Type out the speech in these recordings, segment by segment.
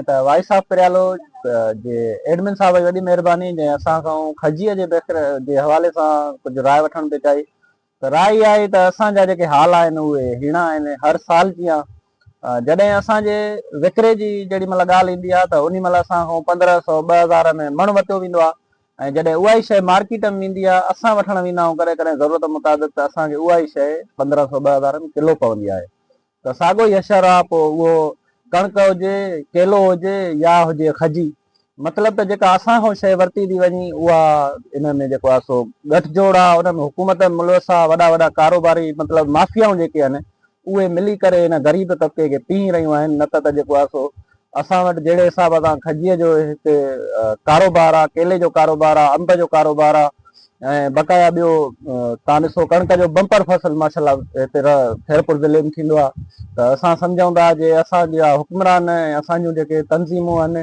جيئن ته voice of Pryalo جي ايڊمن صاحب جي وڏي مهرباني جنهن اسان کان کجيء جي بيخر جي حوالي سان ڪجهه راء وٺڻ پئي چاهي ته راء اها آهي ته اسان جا جيڪي حال آهن اهي هيڻا آهن هر سال جيان جڏهن اسان جي وڪري جي جيڏي مهل ڳالهه ايندي آهي ته انهي مهل اسان کان 1500 2000 ۾ مڻ وتيو ويندو آهي ۽ جڏهن اها ئي شيء مارڪيٽ ۾ ويندي آهي اسان وٺڻ ويندا آهيون ڪڏهن ڪڏهن ضرورت مطابق ته اسان کي اها ئي شيء 1500 2000 ۾ ڪلو پوندي آهي ته ساڳو ئي حشر آ پوء اهو ڪڻڪ هجي، ڪيلو هجي يا هجي کجي. مطلب ته جيڪا اسان کان شيء ورتي ٿي وڃي اها ان ۾ جيڪو آ سو ڳٺ جوڙ آ، ان ۾ حڪومت به ملوث آ، وڏا وڏا ڪاروباري مطلب مافيائون جيڪي آهن اهي ملي ڪري هن غريب طبقي کي پيهي رهيون آهن نه ته ته جيڪو آ سو اسان وٽ جهڙي حساب سان کجيء جو هتي ڪاروبار آ، ڪيلي جو ڪاروبار آ، انب جو ڪاروبار آ ۽ بقايا ٻيو تان ڏسو ڪڻڪ جو بمپر فصل ماشاء الله هتي خيرپور ضلعي ۾ ٿيندو آ ته اسان سمجهون ٿا جي اسان جا حڪمران ۽ اسان جون جيڪي تنظيمون آهن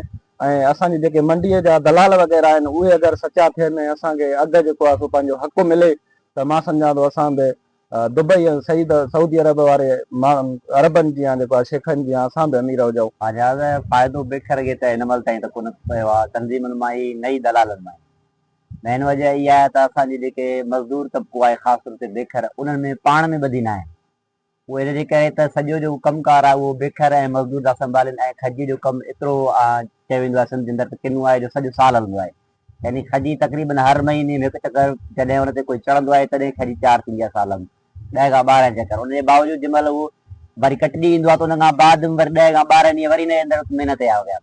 ۽ اسان جي جيڪي منڊيء جا دلال وغيره آهن اهي اگر سچا ٿين ۽ اسان کي اگهه جيڪو آ سو پنهنجو حق ملي ته مان سمجهان ٿو اسان به دبئي ۽ سعيد سعودي عرب واري عربن جيان جيڪو آهي شيخن جيان اسان به امير هجون. لهذا فائدو بيکر کي ته هن مهل تائين ته ڪونه پيو آهي تنظيمن مان ئي نه ئي دلالن مان ئي. مين وجه اها آهي ته اسان جي جيڪي مزدور طبقو آهي خاص طور تي بيکر انهن ۾ پاڻ ۾ ٻڌي ناهن. اهو ان جي ڪري ته سڄو جيڪو ڪم ڪار آهي اهو بيکر ۽ مزدور ٿا سنڀالين ۽ کجي جو ڪم ايترو چيو ويندو آهي سنڌ جي اندر ته ڪنو آهي جو سڄو سال هلندو آهي. يعني کجي تقريبن هر مهيني ۾ هڪ چڪر جڏهن ان تي ڪوئي چڙهندو آهي تڏهن کجي تيار ٿيندي آهي سال ۾ ڏهه کان 12 چڪر ان جي باوجود جنهن مهل اهو وري ڪٽجي ايندو آهي ته ان کان بعد به وري ڏهه کان 12 ڏينهن وري ان جي اندر محنت جا هيا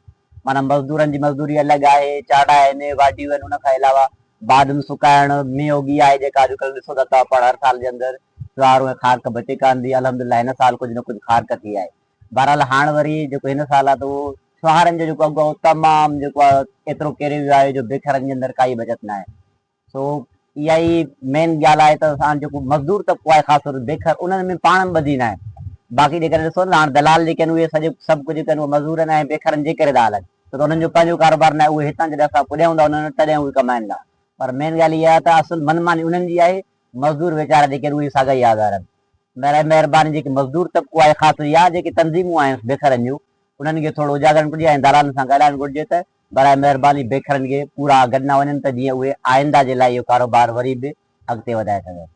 معنيٰ مزدورن جي مزدوري الڳ آهي چاڙها آهن واڍيون آهن ان کان علاوه بعد ۾ سڪائڻ مينهن اوڳي آهي جيڪا اڄڪلهه ڏسو ٿا توهان پاڻ هر سال جي اندر سوارو ۽ کارڪ بچي ڪانه ٿي الحمدلله هن سال ڪجهه نه ڪجهه کارڪ ٿي آهي بهرحال هاڻ وري جيڪو هن سال آهي ته اهو سهارن جو جيڪو اگهه آهي اهو تمام جيڪو آهي ايترو ڪيري ويو آهي جو بيکرن جي اندر ڪائي بچت ناهي سو اها ئي مين ڳالهه آهي ته اسان جيڪو مزدور طبقو آهي خاص طور بيکر انهن ۾ پاڻ ۾ ٻڌي ناهي باقي جيڪڏهن ڏسو نه هاڻ دلال جيڪي آهن اهي سڄو سڀ ڪجهه جيڪي آهن اهي مزدورن ۽ بيکرن جي ڪري ٿا هلن ڇو ته انهن جو پنهنجو ڪاروبار ناهي اهي هتان جڏهن اسان پڄايون ٿا انهن وٽ تڏهن اهي ڪمائن ٿا پر مين ڳالهه اها آهي ته اصل من ماني انهن جي آهي مزدور ويچارا جيڪي آهن اهي ساڳا ئي آزار آهن. برائي مهرباني جيڪي مزدور طبقو آهي خاص طور يا جيڪي تنظيمون آهن بيکرن جون انهن کي ٿورو اجاڳرڻ گهرجي ۽ دلالن سان ڳالهائڻ گهرجي ته برائي مهرباني بيکرن کي پورا اگهه ڏنا وڃن ته جيئن اهي آئنده جي لاء اهو ڪاروبار وري به اڳتي وڌائي سگهن.